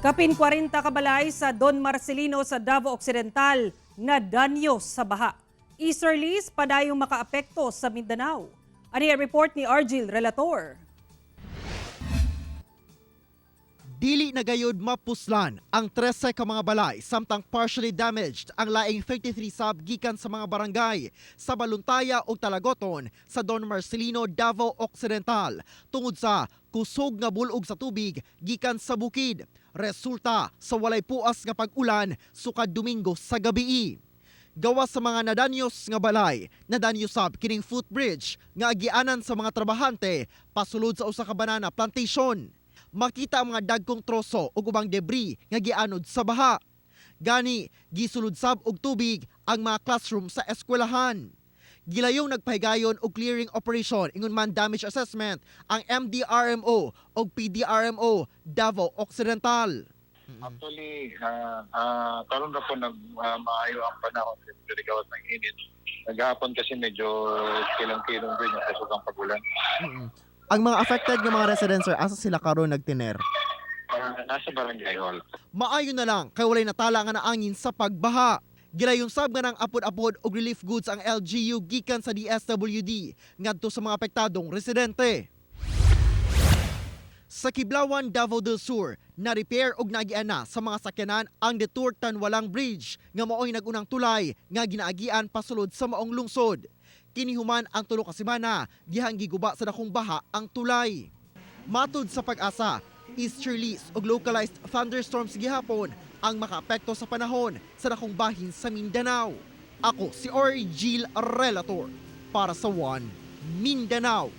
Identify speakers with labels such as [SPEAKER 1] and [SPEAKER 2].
[SPEAKER 1] Kapin 40 ka balay sa Don Marcelino sa Davao Occidental na danyo sa baha. Easterlies padayong makaapekto sa Mindanao. Ani ang report ni Argil Relator.
[SPEAKER 2] Dili na gayud mapuslan ang 13 ka mga balay samtang partially damaged ang laing 33 sab gikan sa mga barangay sa Baluntaya ug Talagoton sa Don Marcelino, Davao Occidental tungod sa kusog nga bulog sa tubig gikan sa bukid. Resulta sa walay puas nga pag-ulan sukad Domingo sa gabii. Gawas sa mga nadanyos nga balay, nadanyo sab kining footbridge nga agianan sa mga trabahante pasulod sa usa ka banana plantation. Makita ang mga dagkong troso ug ubang debris nga gianod sa baha. Gani, gisulod sab og tubig ang mga classroom sa eskwelahan. Gilayong nagpahigayon og clearing operation ingon man damage assessment ang MDRMO ug PDRMO Davao Occidental.
[SPEAKER 3] Actually, karon ra po nag maayo ang panahon, medyo gawas ng init. Naghapon kasi medyo kilong-kilong din yung kusog ang pagulan.
[SPEAKER 2] Ang mga affected nga mga residents, sir, asa sila karon nagtiner?
[SPEAKER 3] Nasa barangay hall.
[SPEAKER 2] Maayo na lang kay walay natala nga naangin sa pagbaha. Gilayon sab nga nang apod-apod og relief goods ang LGU gikan sa DSWD ngadto sa mga apektadong residente. Sa Kiblawan, Davao del Sur, na-repair og naagian na sa mga sakyanan ang Detour Tanwalang Bridge nga maoy nag-unang tulay nga ginaagian pasulod sa maong lungsod. Kini human ang 3 ka semana dihang giguba sa dakong baha ang tulay. Matud sa PAGASA, easterlies ug localized thunderstorms gihapon ang makaapekto sa panahon sa dakong bahin sa Mindanao. Ako si Orgil Relator para sa One Mindanao.